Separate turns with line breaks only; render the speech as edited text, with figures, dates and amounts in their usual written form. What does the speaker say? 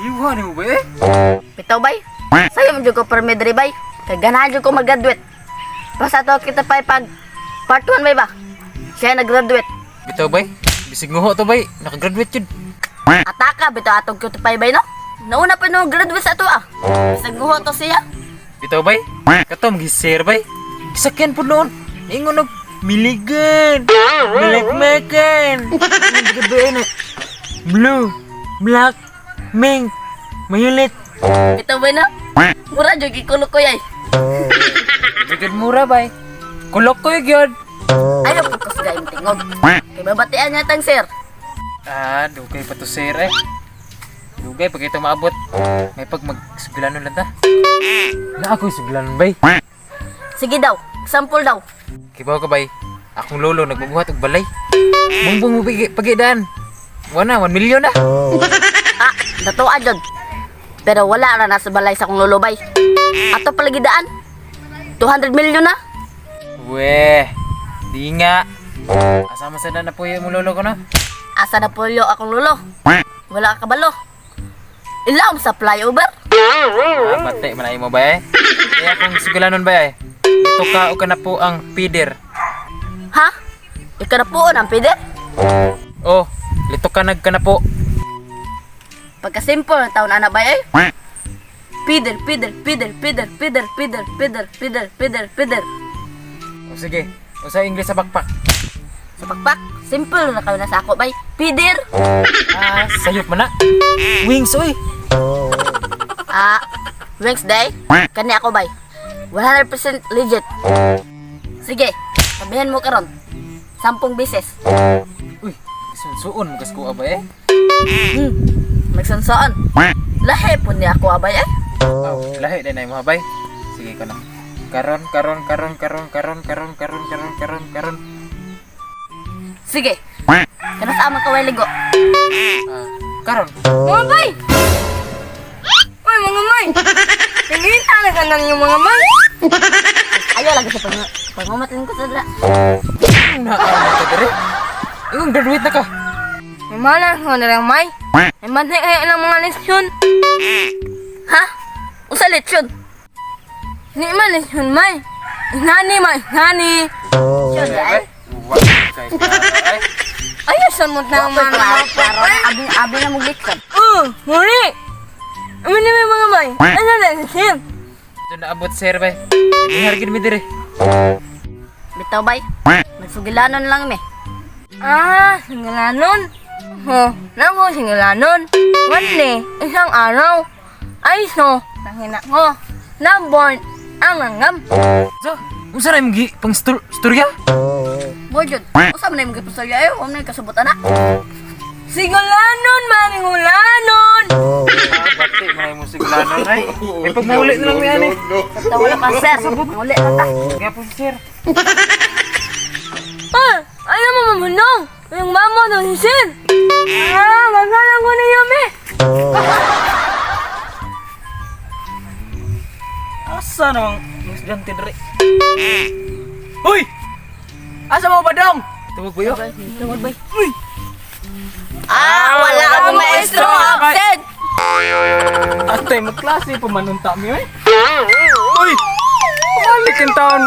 Iwa ni mo ba eh?
Bitaw bay. Sayo man jud ko permi diri bay. Kay ganahan jud ko mag-graduate. Basta to kita pa pag part 1 bay ba? Siya nag-graduate.
Bitaw bay. Bisig nguho to bay. Nakagraduate jud.
Ataka bitaw atong cutie pie bay no? Nauna pa no graduate sa ato ah. Bisag nguho to siya.
Bitaw bay. Kato mag-share bay. Gisakyan pud noon. Ingon og miligan. Malakmakan. Ano na? Blue, black, mink, violet.
Bitaw bay no? Mura jud gikulo ko yay.
Bigod mura bay. Kulok ko gyud.
Ayaw po kusga imong tingog. Kay babatian niya tang sir.
Ah, dugay pa to sir eh. Dugay pag ito maabot. May pag magsuglanon lang ta. Na ako'y suglanon bay.
Sige daw, sample daw.
Kibaw ka bay. Akong lolo nagbubuhat og balay. Bungbong mo pagi pagidaan. Wala, 1 million na.
Ah, datoa jud. Pero wala ra na sa balay sa akong lolo bay. Ato palagidaan. 200 million na.
Weh, di nga. Asama sa na po yung lolo ko na.
Asa na polyo akong lolo? Wala ka kabalo. Ilaw sa flyover.
Ah, bate, manay mo ba eh? Kaya kung suglanon ba eh? Ito ka o ka na po ang pider.
Ha? Ikaw na po ang pwede?
Oh, lito ka nag ka na po.
Pagka-simple ang taon ana bay ay. Pider, pider, pider, pider, pider, pider, pider, pider, pider, pider.
O sige, o sa English sa bakpak.
Sa pakpak, simple na kayo na sa ako bay. Pider.
Ah, sayop man na. Wings oy.
Ah, Wednesday, kani ako bay. 100% legit. Sige, sabihin mo karon. 10 beses.
Uy, sunsuon mo kas kuha ba eh?
Magsansoon. Lahi po niya ako abay eh.
Oh, lahi din ay mo bay. Sige ko na. Karon, karon, karon, karon, karon, karon, karon, karon, karon, karon.
Sige. Kana sa amang kaway ligo.
Ah, karon.
Mga bay! Uy, mga may! Nagita na ka ng mga may!
Ayaw lagi sa pangumatlin ko sa dra.
Na ka dere. Ingong graduate na ka.
May malas ko na lang, may. May manhay kaya ng mga leksyon.
Ha? Usa lechon.
Hindi man leksyon, may. Nani, may. Nani.
Leksyon ay.
Wa kay ay.
Ayos mo na ang mga
Klaro, klaro. Abi abi na mong lechon.
Oh, muli! Ano na may mga may? Ano na leksyon?
Doon naabot sir bay. Bihar gid mi dere.
Bitaw bay. Nagsugilanon lang mi.
Ah, singalanon. Oh, naku, singalanon. One day, isang araw, ay so, nangina ko, naborn ang langgam.
So, unsa ra imong gi pang storya?
Boy jud. Usa man imong gipastorya ayo, wa man kasabot ana.
Sigulanon, maningulanon!
Ah, bati man mo siglanon ay. May pagmuli na lang mi ani.
Bitaw wala pa sir. Muli na ta.
Kaya po sir.
Ah, ayaw mo mamunong! Yung mama doon si Sir! Ah, maghalang ko na yun eh!
Asa namang mga estudyante dere? Uy! Asa mo ba dong?
Tawag ko yo.
Tawag bay. Ah, wala akong maestro absent.
Atay magklase pa man unta mi oy. Uy! Balik ang taon.